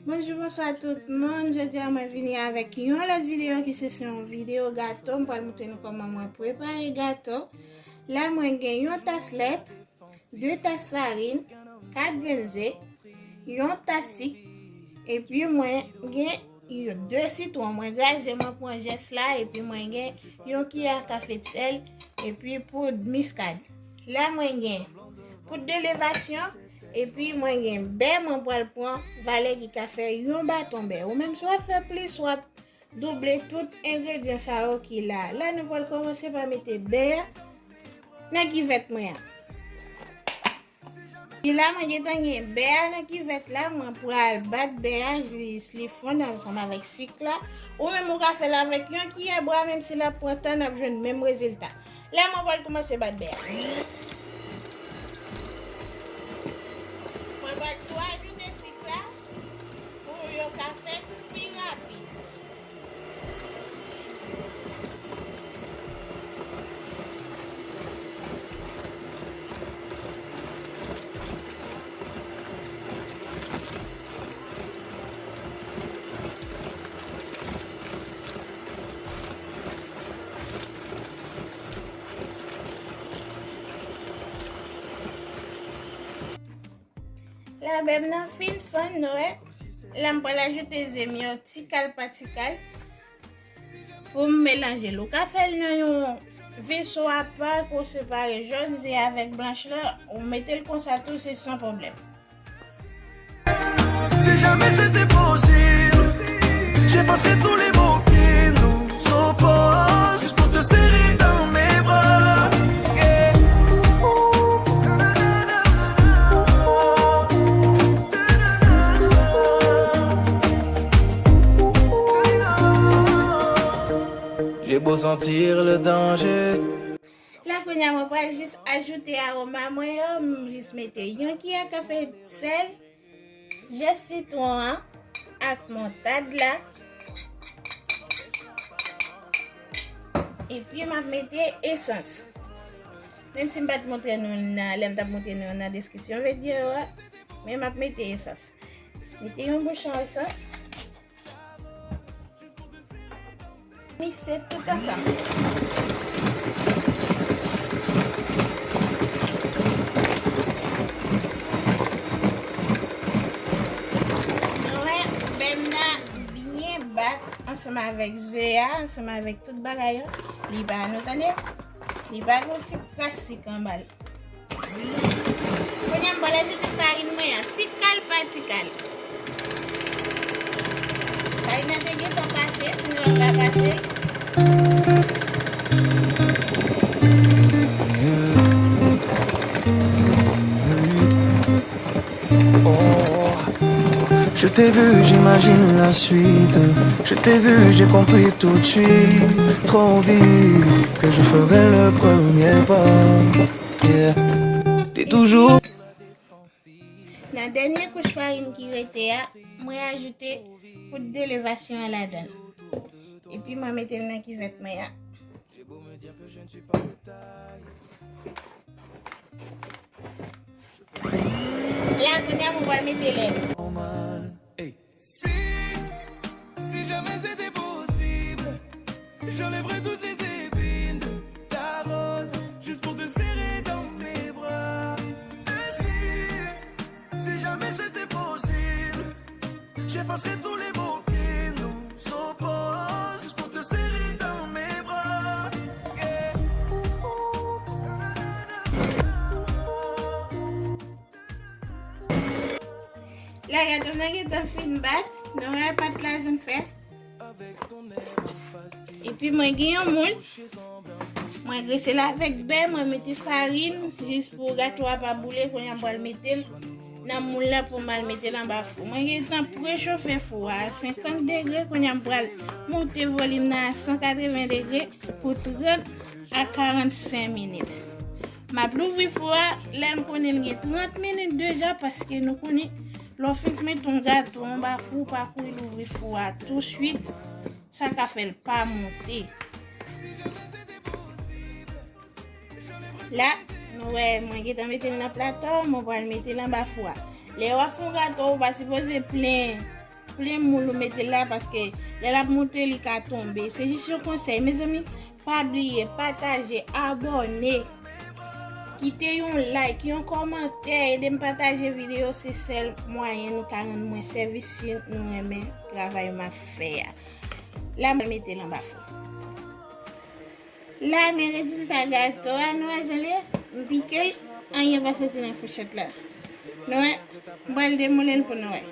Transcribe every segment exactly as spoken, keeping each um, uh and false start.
Bonjou, bonswa tout moun. Jodi a mwen vini avèk yon lòt videyo ki se, se yon videyo gato. M pral montre nou kòman mwen prepare gato. La mwen gen yon tas lèt, de tas farin, kat grenn ze, yon tas sik, epi mwen gen yon, de sitwon. Mwen graje, mwen pran zès la, epi mwen gen yon kiyè kafe sèl, epi poud miskad. La mwen gen poud de levasyon, epi mwen gen bè, mwen pral pran valè ki ka fè yon baton bè. Ou menm si w ap fè plis, w ap double tout engredyan sa yo ki la. La nou pral kòmanse pa mete bè a nan kivèt mwen an. Epi la mwen gentan gen bè a nan kivèt la, mwen pral bat bè a jis li fonn ansanm avèk sik la. Ou menm ou ka fè l avèk yon kiyè bwa, menm si l ap pran tan, n ap jwenn menm rezilta. La mwen pral kòmanse bat bè a. Mwen pral tou ajoute sik la pou yo ka fèt pi rapid. La bè m nan fin fonn, nou wè. La m pral ajoute ze m yo ti kal pa ti kal pou m melanje l. Ou ka fè l nan yon veso apa, ke w separe jòn ze avèk blanch la, ou mete l konsa tou, se san pwoblèm. Si jamais c'était possible, j'effacerais tous les mots qui nous opposent, juste pour te serrer dans mes bras. Yeah. J'ai beau sentir le danger. La kounye a mwen pral jis ajoute aroma mwen yo, m jis mete yon kiyè kafe sèl, zès sitwon an ak montad la. Epi m ap mete esans. Menm si m pa t montre nou nan, lè m t ap montre nou nan deskripsyon videyo a, men m ap mete esans. Mete yon bouchon esans. Mikse tout ansanm. Nou wè, bè m nan byen bat ansanm avèk ze a, ansanm avèk tout bagay yo. Li pa, nou tande? Li pa gen yon ti kras sik anba l. Kounye a m pral ajoute farin mwen an, ti kal pa ti kal. Farin nan te gentan pase, sinon l pa pase. Oh, je t'ai vu, j'imagine la suite. Je t'ai vu, j'ai compris tout de suite, trop vite, que je ferai le premier pas. Yeah. T'es toujours. Nan dènye kouch farin ki rete a, mwen ajoute poud de levasyon an ladan l. Epi mwen mete l nan kivèt mwen an. La, kounye a, mwen pral mete lèt. Si, si jamais c'était possible, j'enlèverais toutes les épines de ta rose, juste pour te serrer dans mes bras. Et si, si jamais c'était possible, j'effacerais tous les mots qui nous opposent, juste pour te serrer dans mes bras. Yeah. La gato m nan gentan fin bat, nou wè pat la jan l fè. Epi mwen gen yon moul, mwen grese l avèk bè, mwen mete farin jis pou gato a pa boule, kounye a m pral mete l nan moul la pou m al mete l anba fou. Mwen gentan prechofe fou a senkant degre, kounye a m pral monte volim nan a san katreven degre pou trant a karannsenk minit. M ap louvri fou a lè m konnen l gen trant minit deja, paske nou konnen lè w fenk mete yon gato anba fou, pa kouri louvri fou a touswit, sa ka fè l pa monte. La, nou wè, mwen gentan mete l nan plato, mwen pral mete l anba fou a. Lè w ap fè yon gato, ou pa sipoze plen, plen moul ou mete l la, paske lè l ap moute, li ka tonbe. Se jis yon konsèy, mezanmi. Pa bliye pataje, abòne, kite yon like, yon kòmantè, ede m pataje videyo. Se sèl mwayen nou ka rann mwen sèvis si nou renmen travay m ap fè a. La, m mete l anba fou. La, men rezilta gato a, nou wè jan l ye? M pike l, anyen pa soti nan fouchèt la. Nou wè? M pral demoule l pou nou wè.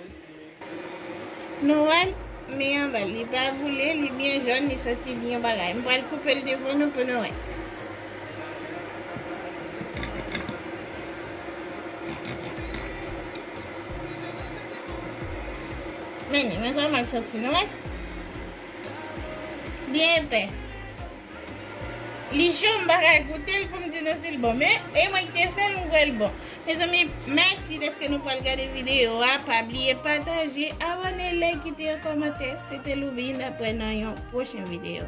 Nou wè l? Men anba l, li pa boule, li byen jòn, li soti byen bagay. M pral koupe l devan nou pou nou wè. Men li, men kòman l soti, nou wè? Byen epè. Li cho, m pa ka goute l pou m di nou si l bon. Men, e mwen ki te fè l, m kwè l bon. Mezanmi, mèsi dèske nou pral gade videyo a. Pa bliye pataje, abòne, like, kite yon kòmantè. Se te Loubine, n ap wè nan yon pwochen videyo.